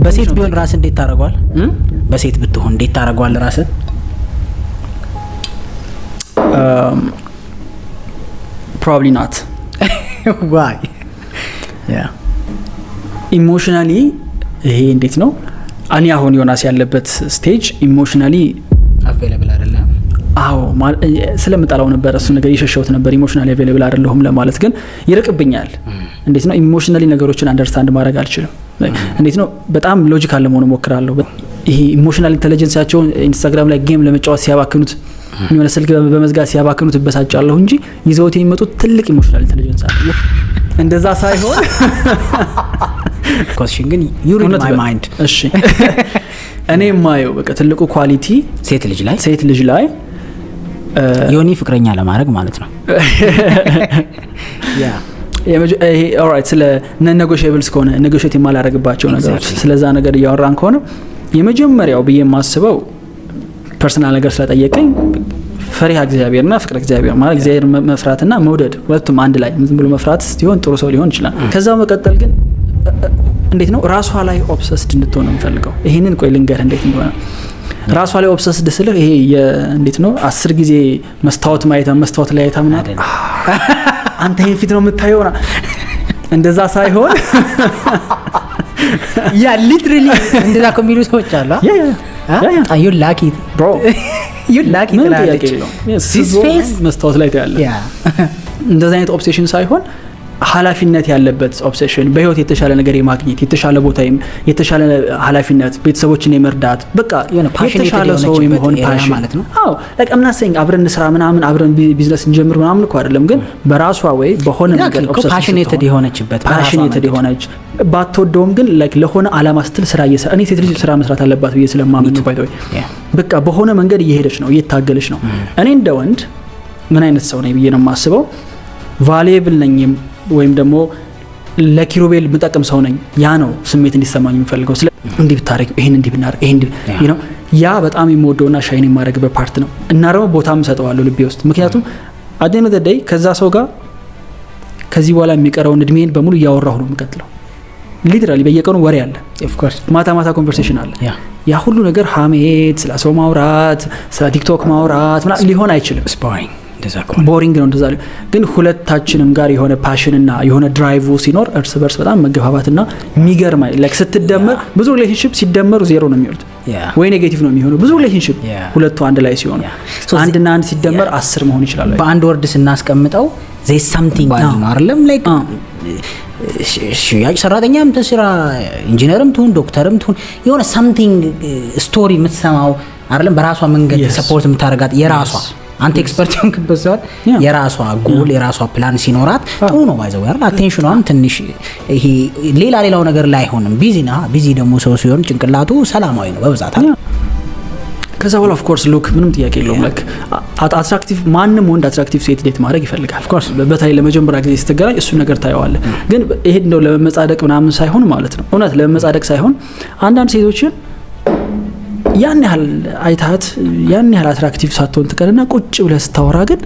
በሴት ቢሆን ራስ እንዴት ታደርገዋል? በሴት ብትሆን እንዴት ታደርገዋል ራስህ? Probably not. Why? Emotionally ይሄ እንዴት ነው፣ እኔ አሁን ዮናስ ያለበት stage emotionally available አይደለም። አዎ፣ ስለምጠላው ነበር እሱ ነገር፣ የሸሸሁት ነበር። Emotionally available አይደለሁም ለማለት ግን ይርቅብኛል። እንዴት ነው፣ emotionally ነገሮችን understand ማድረግ አልችልም። እንዴት ነው፣ በጣም logical ለመሆን እሞክራለሁ። ይሄ emotional intelligence ኣቸውን ኢንስታግራም ላይ game ለመጫወት ሲያባክኑት፣ የሆነ ስልክ በመዝጋት ሲያባክኑት እበሳጫለሁ እንጂ ይዘውት የሚመጡት ትልቅ emotional intelligence አለ። እንደዛ ሳይሆን Question ግን you read my mind. እሺ፣ እኔ የማየው በቃ ትልቁ quality ሴት ልጅ ላይ ሴት ልጅ ላይ ዮኒ ፍቅረኛ ለማድረግ ማለት ነው። ይሄ alright፣ ስለ non-negotiables ከሆነ፣ negotiate የማላደርግባቸው ነገሮች ስለዛ ነገር እያወራን ከሆነ የመጀመሪያው ብዬ የማስበው personal ነገር ስለጠየቀኝ ፈሪሃ እግዚአብሔርና ፍቅረ እግዚአብሔር፣ ማለት እግዚአብሔር መፍራትና መውደድ ሁለቱም አንድ ላይ። ዝም ብሎ መፍራት ሲሆን ጥሩ ሰው ሊሆን ይችላል። ከዛ መቀጠል ግን እንዴት ነው፣ ራሷ ላይ obsessed እንድትሆን ነው የምፈልገው። ይሄንን ቆይ ልንገርህ እንዴት እንደሆነ። ራሷ ላይ obsessed ስልህ ይሄ እንዴት ነው፣ 10 ጊዜ መስታወት ማየት፣ መስታወት ላይ አይታ ምናምን አንተ ይሄን ፊት ነው የምታየው እንደዛ ሳይሆን Yeah, literally እንደዛ እኮ የሚሉ ሰዎች አሉ። Yeah. You lucky. Bro. You lucky ምንም ጥያቄ ትላለች። የለውም። This face? መስታወት ላይ ታያለህ። እንደዚህ አይነት obsession ሳይሆን ኃላፊነት ያለበት obsession፣ በህይወት የተሻለ ነገር የማግኘት፣ የተሻለ ቦታ፣ የተሻለ ኃላፊነት፣ ቤተሰቦችን የመርዳት፣ በቃ የሆነ passionate የተሻለ ሰው የሆነችበት የመሆን area passion ማለት ነው። አዎ፣ like I'm not saying አብረን ስራ ምናምን፣ አብረን ቢዝነስ እንጀምር ምናምን እኮ አይደለም፣ ግን በራሷ ወይ በሆነ ነገር እኮ obsessed passionate ስትሆን፣ የሆነችበት በራሷ passionate መንገድ። የሆነች፣ ባትወደውም ግን like ለሆነ አላማ ስትል ስራ እየሰራ፣ እኔ ሴት ልጅ ስራ መስራት አለባት ብዬ ስለማምን ነው። By the way በቃ በሆነ መንገድ እየሄደች ነው፣ እየታገለች ነው። እኔ እንደ ወንድ ምን አይነት ሰው ነኝ ብዬ ነው የማስበው? Valuable ነኝ ወይም ደግሞ ለኪሩቤል የምጠቅም ሰው ነኝ። ያ ነው ስሜት እንዲሰማኝ የምፈልገው። ስለ እንዲህ ብታደርግ፣ ይሄን እንዲህ ብናደርግ፣ ይሄን እንዲህ ያ በጣም የምወደውና shine የማደርግበት part ነው እና ደግሞ ቦታም እሰጠዋለሁ ልቤ ውስጥ፣ ምክንያቱም at the end of the day ከዛ ሰው ጋር ከዚህ በኋላ የሚቀረውን እድሜን በሙሉ እያወራሁ ነው የምቀጥለው። Literally በየቀኑ ወሬ አለ። Of course. ማታ ማታ conversation አለ። ያ ሁሉ ነገር ሀሜት፣ ስለ ሰው ማውራት፣ ስለ ቲክቶክ ማውራት ምናምን ሊሆን አይችልም። It's boring እንደዛ ከሆነ። Boring ነው እንደዛ ሊሆን። ግን ሁለታችንም ጋር የሆነ passion እና የሆነ drive ሲኖር እርስ በርስ በጣም መገፋፋትና የሚገርም like ስትደመር፣ ብዙ relationship ሲደመሩ ዜሮ ነው የሚሆኑት ወይ negative ነው የሚሆኑ ብዙ relationship ሁለቱ አንድ ላይ ሲሆኑ። So አንድና አንድ ሲደመር 10 መሆን ይችላል። በአንድ word ስናስቀምጠው there's something ነው አይደለም? Like ሽያጭ ሰራተኛም ትስራ፣ ኢንጂነርም ትሁን፣ ዶክተርም ትሁን፣ የሆነ something story የምትሰማው አይደለም? በራሷ መንገድ support የምታደርጋት የራሷ፣ አንተ expert የሆንክበት ሰዓት የራሷ ጎል የራሷ ፕላን ሲኖራት ጥሩ ነው። By the way አይደል፣ attention ኗም ትንሽ ይሄ ሌላ ሌላው ነገር ላይ አይሆንም። Busy ና busy ደግሞ ሰው ሲሆን ጭንቅላቱ ሰላማዊ ነው በብዛት አይደል? ከዛ በኋላ of course look ምንም ጥያቄ የለውም። Like attractive፣ ማንም ወንድ attractive ሴት date ማድረግ ይፈልጋል። በተለይ ለመጀመሪያ ጊዜ ስትገናኝ እሱ ነገር ታየዋለህ። ግን ይሄ እንደው ለመመጻደቅ ምናምን ሳይሆን ማለት ነው፣ እውነት ለመመጻደቅ ሳይሆን፣ አንዳንድ ሴቶችን ያን ያህል አይታት ያን ያህል attractive ሳትሆን ትቀርና ቁጭ ብለህ ስታወራ ግን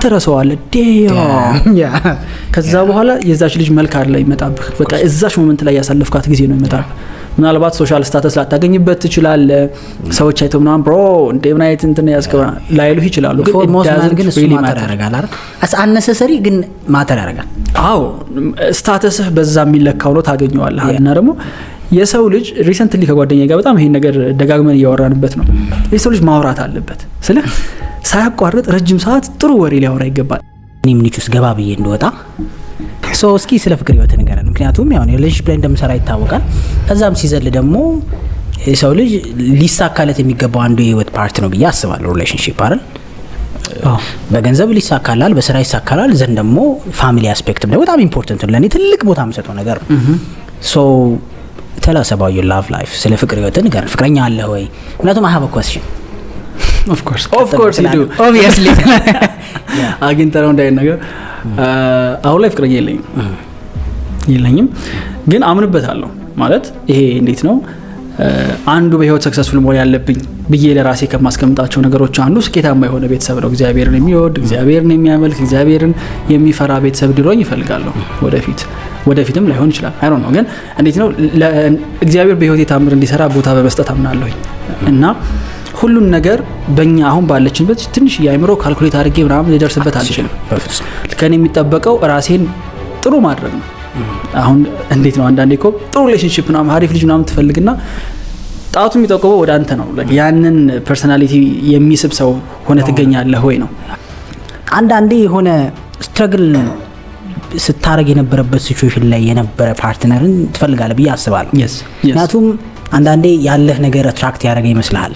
ትረሰዋለህ። Damn. ከዛ በኋላ የዛች ልጅ መልክ አለ ይመጣብህ። በቃ እዛች moment ላይ ያሳለፍካት ጊዜ ነው ይመጣብህ። ምናልባት social status ላታገኝበት ትችላለህ። ሰዎች አይተው ምናምን bro እንደ ምን አይነት እንትን ያዝከው ላይሉህ ይችላሉ። ግን ግን እሱ matter ያደርጋል አይደል? Unnecessary ግን matter ያደርጋል። አዎ፣ status ህ በዛ የሚለካው ነው ታገኘዋለህ። እና ደግሞ የሰው ልጅ recently ከጓደኛ ጋር በጣም ይሄን ነገር ደጋግመን እያወራንበት ነው። የሰው ልጅ ማውራት አለበት፣ ስለ ሳያቋርጥ ረጅም ሰዓት ጥሩ ወሬ ሊያወራ ይገባል። እኔም niche ውስጥ ገባ ብዬ እንደወጣ so እስኪ ስለ ፍቅር ህይወት ንገረን። ምክንያቱም ያው relationship ላይ እንደምሰራ ይታወቃል። ከዛም ሲዘል ደግሞ የሰው ልጅ ሊሳካለት የሚገባው አንዱ የህይወት part ነው ብዬ አስባለሁ። Relationship አይደል? በገንዘብ ሊሳካላል፣ በስራ ይሳካላል። ዘንድ ደግሞ family aspect ም ደግሞ በጣም important ነው። ለእኔ ትልቅ ቦታ የምሰጠው ነገር ነው። So tell us about your love life፣ ስለ ፍቅር ህይወት ንገረን። ፍቅረኛ አለህ ወይ? ምክንያቱም I have a question. Of course you do. Obviously. አግኝተነው እንዳይን ነገር። አሁን ላይ ፍቅረኛ የለኝም፣ ግን አምንበታለሁ። ማለት ይሄ እንዴት ነው፣ አንዱ በህይወት successful መሆን ያለብኝ ብዬ ለራሴ ከማስቀምጣቸው ነገሮች አንዱ ስኬታማ የሆነ ቤተሰብ ነው። እግዚአብሔርን የሚወድ፣ እግዚአብሔርን የሚያመልክ፣ እግዚአብሔርን የሚፈራ ቤተሰብ እንዲኖረኝ እፈልጋለሁ ወደፊት። ወደፊትም ላይሆን ይችላል፣ I don't know። ግን እንዴት ነው፣ እግዚአብሔር በህይወቴ ታምር እንዲሰራ ቦታ በመስጠት አምናለሁኝ። እና ሁሉን ነገር በእኛ አሁን ባለችንበት ትንሽ የአእምሮ calculate አድርጌ ምናምን ልደርስበት አልችልም። ከኔ የሚጠበቀው ራሴን ጥሩ ማድረግ ነው። አሁን እንዴት ነው፣ አንዳንዴ እኮ ጥሩ relationship ምናምን፣ አሪፍ ልጅ ምናምን ትፈልግና ጣቱ የሚጠቁመው ወደ አንተ ነው። ያንን personality የሚስብ ሰው ሆነ ትገኛለህ ወይ ነው። አንዳንዴ የሆነ struggle ስታረግ የነበረበት situation ላይ የነበረ partner ን ትፈልጋለህ ብዬ አስባለሁ። ምክንያቱም አንዳንዴ ያለህ ነገር attract ያደረገ ይመስልሃል።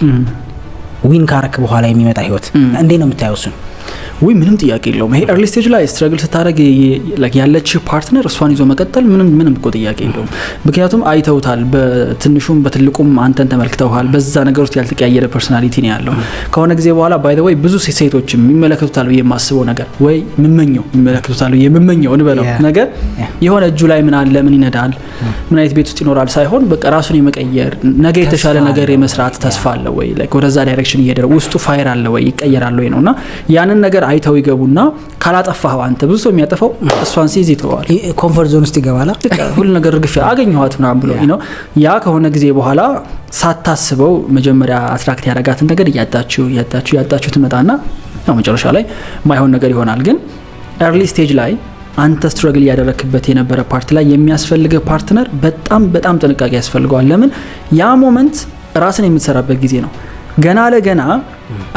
Win ካረክ በኋላ የሚመጣ ህይወት እንዴት ነው የምታየው እሱን? ውይ፣ ምንም ጥያቄ የለውም። ይሄ early stage ላይ struggle ስታደረግ ያለች partner እሷን ይዞ መቀጠል ምንም ምንም እኮ ጥያቄ የለውም። ምክንያቱም አይተውታል፣ በትንሹም በትልቁም አንተን ተመልክተውሃል። በዛ ነገር ውስጥ ያልተቀያየረ personality ነው ያለው። ከሆነ ጊዜ በኋላ፣ by the way፣ ብዙ ሴቶችም የሚመለከቱታል ብዬ የማስበው ነገር ወይ የምመኘው፣ የሚመለከቱታል ብዬ የምመኘው እንበለው ነገር የሆነ እጁ ላይ ምን አለ፣ ምን ይነዳል፣ ምን አይነት ቤት ውስጥ ይኖራል ሳይሆን በቃ ራሱን የመቀየር፣ ነገ የተሻለ ነገር የመስራት ተስፋ አለ ወይ፣ ወደዛ direction እየሄደ ውስጡ fire አለ ወይ፣ ይቀየራል ወይ ነው። እና ያንን ነገር አይተው ይገቡና ካላጠፋኸው አንተ፣ ብዙ ሰው የሚያጠፋው እሷን ሲይዝ ይተዋል። Comfort zone ውስጥ ይገባላ። ሁሉ ነገር እርግፍ አገኘኋት ምናምን ብሎ ነው። ያ ከሆነ ጊዜ በኋላ ሳታስበው መጀመሪያ attract ያደረጋትን ነገር እያጣችው እያጣችው እያጣችው ትመጣና ያው መጨረሻ ላይ ማይሆን ነገር ይሆናል። ግን early stage ላይ አንተ struggle እያደረክበት የነበረ part ላይ የሚያስፈልግህ partner በጣም በጣም ጥንቃቄ ያስፈልገዋል። ለምን፣ ያ moment ራስን የምትሰራበት ጊዜ ነው። ገና ለገና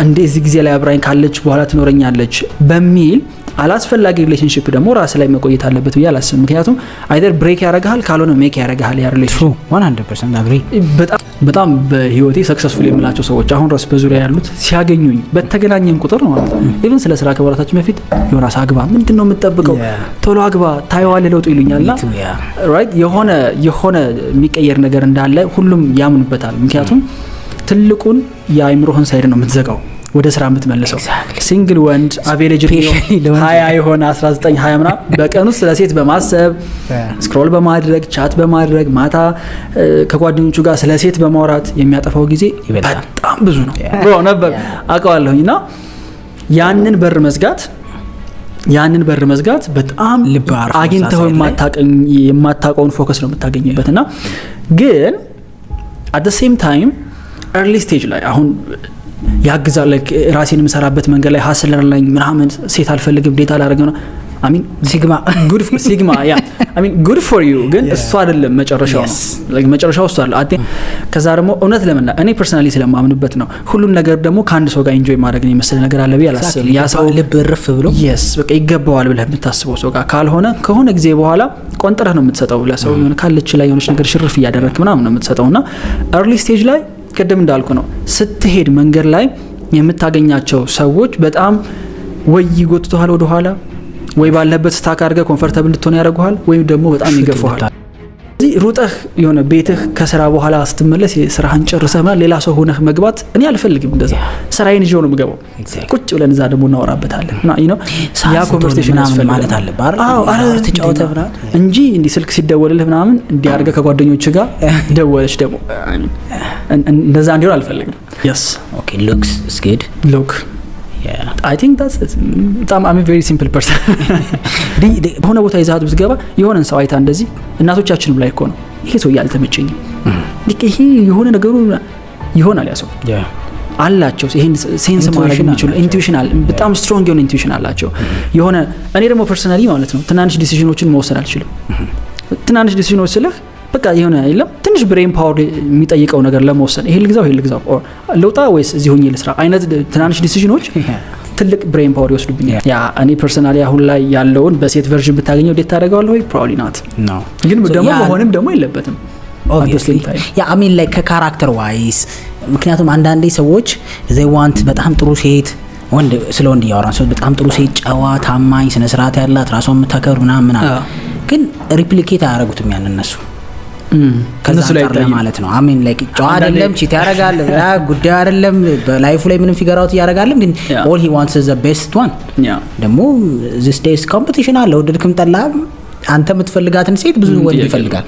እንደ እዚህ ጊዜ ላይ አብራኝ ካለች በኋላ ትኖረኛለች በሚል አላስፈላጊ relationship ደግሞ ራስ ላይ መቆየት አለበት ብዬ አላስብም። ምክንያቱም either break ያደርግሃል፣ ካልሆነ make ያደርግሃል ያ relationship። 100% agree። በጣም በጣም በህይወቴ successful የምላቸው ሰዎች አሁን ራሱ በዙሪያ ያሉት ሲያገኙኝ፣ በተገናኘን ቁጥር ነው ማለት ነው። Even ስለ ስራ ከማውራታችን በፊት "ዮናስ አግባ፣ ምንድን ነው የምትጠብቀው? ቶሎ አግባ፣ ታየዋለህ ለውጡ" ይሉኛል። ና right፣ የሆነ የሆነ የሚቀየር ነገር እንዳለ ሁሉም ያምኑበታል። ምክንያቱም ትልቁን የአይምሮህን side ነው የምትዘጋው፣ ወደ ስራ የምትመልሰው። Single ወንድ average 20 የሆነ፣ 19፣ 20 ምናምን፣ በቀን ውስጥ ስለ ሴት በማሰብ፣ scroll በማድረግ፣ chat በማድረግ፣ ማታ ከጓደኞቹ ጋር ስለ ሴት በማውራት የሚያጠፋው ጊዜ በጣም ብዙ ነው bro ነበር አውቀዋለሁኝ። እና ያንን በር መዝጋት በጣም አግኝተው የማታውቀውን focus ነው የምታገኝበት። እና ግን at same time early stage ላይ አሁን ያግዛል፣ ራሴን የምሰራበት መንገድ ላይ hustler ላይ ምናምን ሴት አልፈልግም፣ date አላደርግም ነው፣ I mean Sigma። Sigma, yeah, I mean, good for you። ግን እሱ አይደለም መጨረሻው ነው፣ መጨረሻው እሱ አይደለም። ከዛ ደግሞ እውነት ለመና እኔ personally ስለማምንበት ነው፣ ሁሉን ነገር ደግሞ ከአንድ ሰው ጋር enjoy ማድረግ የመሰለ ነገር አለ ብዬ አላስብም። ያ ሰው ልብ እርፍ ብሎ Yes፣ በቃ ይገባዋል ብለህ የምታስበው ሰው ጋር ካልሆነ ከሆነ ጊዜ በኋላ ቆንጥረህ ነው የምትሰጠው ለሰው። የሆነ ካለች ላይ የሆነች ነገር ሽርፍ እያደረግክ ምናምን ነው የምትሰጠው። እና early stage ላይ ቅድም እንዳልኩ ነው፣ ስትሄድ መንገድ ላይ የምታገኛቸው ሰዎች በጣም ወይ ይጎትተሃል ወደኋላ፣ ወይ ባለበት stuck አድርገህ comfortable እንድትሆን ያደርጉሃል፣ ወይም ደግሞ በጣም ይገፋሃል። እዚህ ሩጠህ የሆነ ቤትህ ከስራ በኋላ ስትመለስ ስራህን ጨርሰህ ምናምን ሌላ ሰው ሆነህ መግባት እኔ አልፈልግም። እንደዛ ስራዬን ይዤው ነው የምገባው። ቁጭ ብለን እዛ ደግሞ እናወራበታለን ነው፣ ያ conversation ያስፈልጋል ማለት አለብህ አይደል? ተጫውተህ ምናምን እንጂ እንዲህ ስልክ ሲደወልልህ ምናምን እንዲህ አድርገህ ከጓደኞች ጋር ደወለች ደግሞ እንደዛ እንዲሆን አልፈልግም። Yes. Okay, looks is good. Look, I think that's በጣም፣ I'm very simple person። በሆነ ቦታ ይዛት ብትገባ የሆነን ሰው አይታ፣ እንደዚህ እናቶቻችንም ላይ እኮ ነው፣ "ይሄ ሰውዬ አልተመቸኝም፣ ይሄ የሆነ ነገሩ ይሆናል" ያ ሰው አላቸው። ይሄን sense ማድረግ የሚችሉ intuition አለ፣ በጣም strong የሆነ intuition አላቸው። የሆነ እኔ ደግሞ personally ማለት ነው ትናንሽ decision ኦችን መወሰን አልችልም። ትናንሽ decision ኦች ስልህ በቃ የሆነ የለም ትንሽ brain power የሚጠይቀው ነገር ለመወሰን፣ ይሄ ልግዛው፣ ይሄ ልግዛው፣ ልውጣ ወይስ እዚህ ሆኜ ልስራ አይነት ትናንሽ decision ኦች ትልቅ brain power ይወስዱብኛል። Yeah፣ እኔ personally አሁን ላይ ያለውን በሴት version ብታገኘው date ታደርገዋለህ ወይ? Probably not። ግን ደግሞ መሆንም ደግሞ የለበትም። Yeah, I mean, like ከ character wise፣ ምክንያቱም አንዳንዴ ሰዎች they want በጣም ጥሩ ሴት፣ ወንድ፣ ስለ ወንድ እያወራን፣ ሰው በጣም ጥሩ ሴት፣ ጨዋ፣ ታማኝ፣ ስነ ስርዓት ያላት፣ ራሷን የምታከብር ምናምን ምናምን፣ ግን replicate አያደርጉትም ያን እነሱ። ከዛ አንጻር ለማለት ነው። I mean, like ጨዋ አይደለም፣ cheat ያደርጋል፣ ጉዳዩ አይደለም፣ በ life ኡ ላይ ምንም figure out እያደረጋለም፣ ግን all he wants the best one። ደግሞ these days competition አለ። ወደድክም ጠላህም አንተ የምትፈልጋትን ሴት ብዙ ወንድ ይፈልጋል።